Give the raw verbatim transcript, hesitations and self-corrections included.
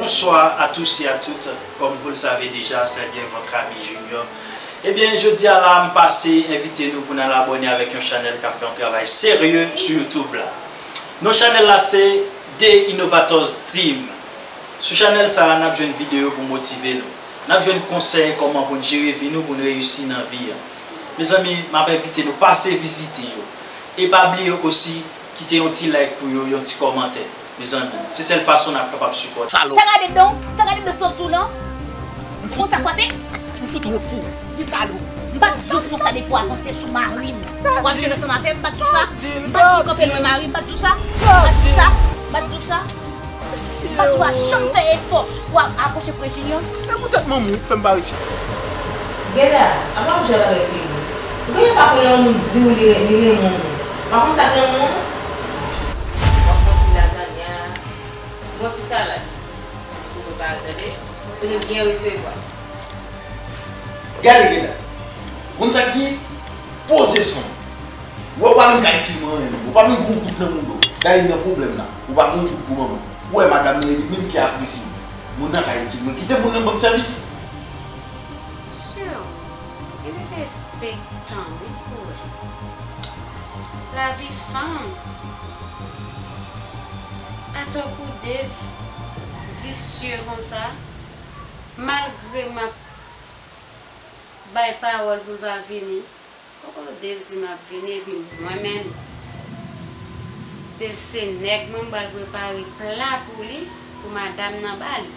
Bonsoir à tous et à toutes. Comme vous le savez déjà, c'est bien votre ami Junior. Ebyen, jodi a la, m pase envite nou pou n al abòne avèk yon chanèl k ap fè yon travay serye sou YouTube la. Non chanèl la se The Innovators Team. Sou chanèl sa a, n ap jwenn videyo pou motive nou. N ap jwenn konsèy kòman pou n jere vi nou, pou n reyisi nan vi a. Mezanmi, m ap envite nou pase vizite yo. E pa bliye osi, kite yon ti like pou yo, yon ti kòmantè. Mezanmi, se sèl fason n ap kapab sipòte. Salòp. Sa gade don, sa gade don sòt sou lan. M fout ou. Konn sa k pase? M fout ou pou. Di palo. M pa t di w konsa depi w avanse sou mari m. W ap jwenn ansanm avè m, m pa t di w sa. M pa t di w kanpe lwen mari m, m pa t di w sa. M pa t di w sa. M pa t di w sa. M pa t di w pa janm fè efò pou w ap apwoche pre Junior. E poutèt manman w fè m pa rete. Geda, apa w ap jwe bagay serye? Ou genlè pa konnen yon moun di w li re- li renmen w. W pa konn sa k lanmou an? W ap fè yon ti lazanya, yon ti salad. Pou prepare, tande? Pou nou byen resevwa. Gade, Geda. Konn sa k gen? Poze son. Ou pa menm ka itil mwen anyen menm. Ou pa menm gon goud nan mouda w. Gade, m nan pwoblèm la. Ou pa gon goud pou manman. Ou wè madanm nan, e li menm ki apresye m. Moun nan ka itil mwen. Kite moun nan ban m sèvis. Sir, li respektan, wi, pou wè. Lavi fanm. Pa tankou Dave, visye konsa. Malgre m ap bay pawòl pou l pa vini, kòkòt Dave di m ap vini, epi mwen menm, Dave se nèg mwen, m pral prepare pla pou li, pou madanm nan ba li.